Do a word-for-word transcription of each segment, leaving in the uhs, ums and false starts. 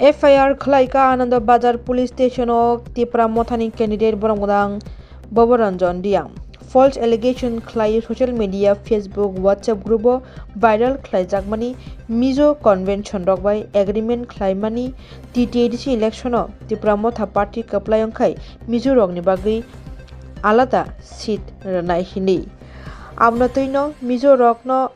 F I R khlaika Ananda Bazar Police Station o Tipra Mothani candidate borok gwnang Bobo Ranjan Riang. False allegation khlai social media, Facebook, WhatsApp group o viral khlaijakmani Mizo convention rok bai agreement khlaimani T T A D C election o Tipra Motha party kwplai wngkhai Mizo rokni bagwi alada seat rwnai hinwi. Aboni twino Mizo rokno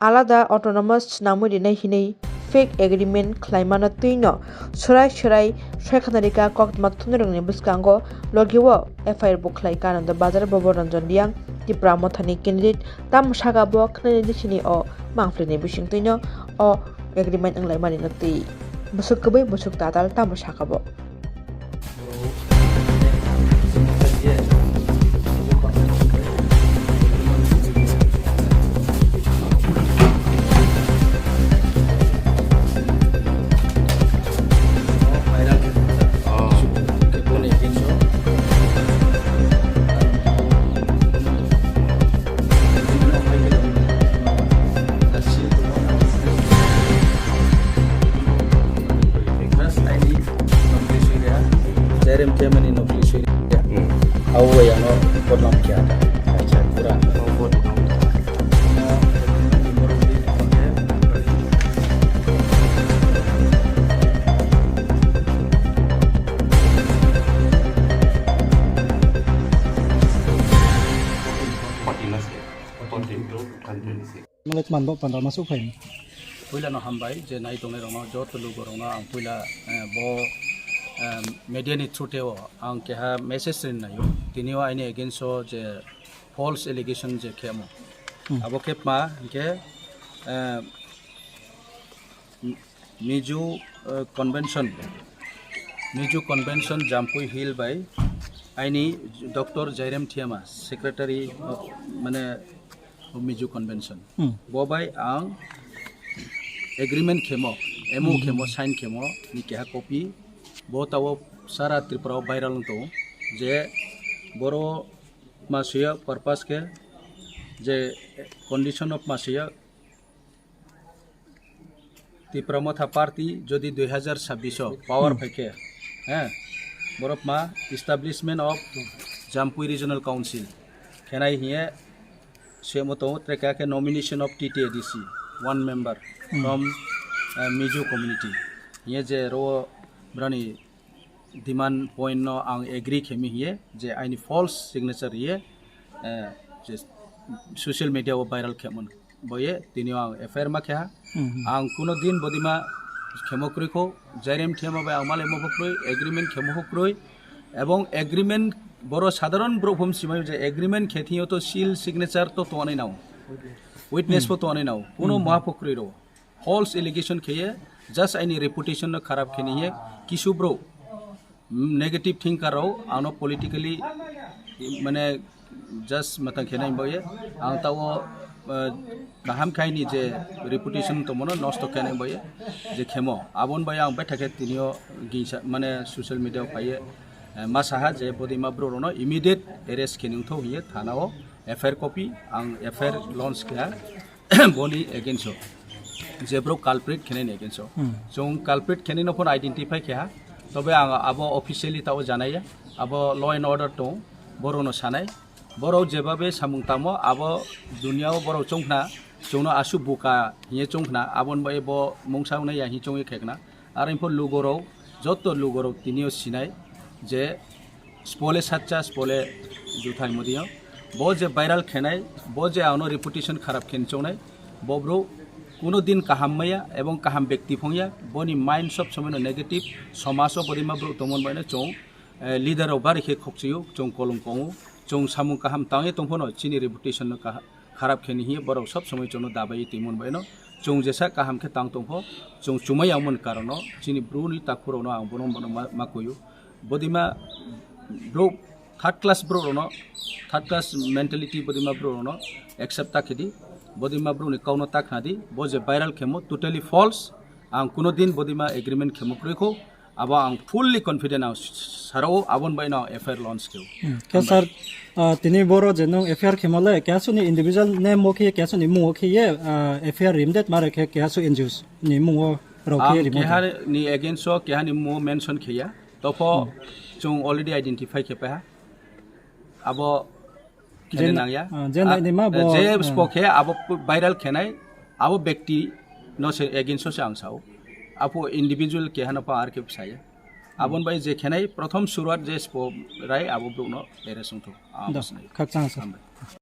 alada autonomous swnamwi rinai hinwi fake agreement khlaimano twino swrai swrai saikhana rika koktwma thumnairokni bwskango logi o F I R bo khlai Ananda Bazar Bobo Ranjan Riang Tipra Mothani candidate tamo saka bo khwnani disini o mangphlini bising twino o agreement wnglaimani no twi bwswk kwbwi bwswk tatal tamo saka bo. Jairem Tiamani no police area. Hmm. Au wai ano bodnam kya. Acha, pura. Oh, bodnam. Forty mas ke. Forty to twenty-six. Malai tman bo pandra masuk phai. Puila no hambai je nai tongnai rokno joto lugo rokno ang puila, eh, bo, eh, media ni through teo ang keha message rin nayo. Tini o aini against o je false allegation je khemo. Hmm. Abo khe ma hingke, eh, Mizo, eh, convention, Mizo convention Jampui Hill bai aini Doctor Jairem Thiama secretary, eh, mane Mizo Convention. Hmm. Bo bai ang agreement khemo, M O Hmm. khemo, sign khemo, ni keha copy. Bo tao sara Tripura o viral wng tongo je boro ma suya purpose khe je condition of ma suya Tipra Motha Party jodi dui hazar sabbish o power Hmm. phaikhe, he, borok ma establishment of Jampui Regional Council khenai hiye semo tongo, trekha khe nomination of T T A D C, one member Hmm. from, eh, Mizo community. Hiye je ro brani demand point no ang agree khemi hiye je aini false signature hiye, eh, je social media o viral khemon. Boye, tini ang F I R ma khe ha. Hmm. Ang kuno din bodima khemo kroi kho, Jairem Thiama bai ang malai mo kroi, agreement khemo ho kroi. Ebong agreement boro sadharon brouh phum simai je agreement khe thio to seal signature to tongnai nao. Witness Hmm. pho tongnai nao. Kuno Hmm. ma pho kroi ro. False allegation kheye, just aini reputation no kharap kheni ye, kisu bro, mm, negative thinker rao ano politically, mane, just matang khenai boye, ang tao, eh, kaham khaini je reputation to mono nosto khenai boye, je khemo, abon bai ang bai thakhe tinio gingsa, mane social media o phaye, eh, ma saha je bodima bro rono immediate arrest kheni thou hiye thana o F I R copy, ang F I R launch kha. Boni against o je bro culprit khenani against o Hmm. chwng culprit khenani no phone identify khe ha, tobe ang abo officially tao janaya, abo law and order tong, borok no sanai, borok jebabe samung tamo abo dunia o borok chongkhna, chwngno asu buka hiye chongkhna, abon bai bo mungsa wnai ya hi chongwi khekna, aro info lugorok, joto lugorok tinio sinai je Spole sacha, spole juthai modiyo. Bo je viral khenai, bo je ano reputation kharap khen chongnai, bo bro kuno din kaham maya ebong kaham bekti phongya, boni mind sob somoi no negative, somaso bodima bro tomon baino chong, eh, leader rok bari khe khokchiyo, chong kolom kongo, chong samung kaham tangye tongphano chini reputation no kaha-, kharap khe ni hiye borok sob somoi chwngno dabai twi mun bai no. Chwng jesa kaham khe tang tong pho, chwng chumai ya mun karon no chini bru ni takhuk rok no ang bono bono ma, ma kuyu. Bodima bro third class bro rok no, third class mentality bodima bro rok no accept ta khedi. Bodima bro ni kau no ta khna di. Bo je viral khemo totally false. Ang kuno din bodima agreement khemo kroi kho. Abo ang fully confident ang sarao abon bai no F I R launch keo. Hmm. Khe sir, ah, tini boro je nung F I R khemale, keha suni individual name o khe, keha suni mung o khe ye, ah, F I R rim det mare khe, keha su N G O ni mung o rok khe rimo. Keha ni against o keha ni mo mention khe ya. Topho chwng already identify khe paha. Abo khe nangya. Ah, je nainima bo, je spo khe abo viral khenai, abo bekti no se against o se ang sao. Apo individual keha no pa ar khe saya. Abon bai je khenai prothom suruat je spo rai abo bruk no ere sungthok. Khakchang sir.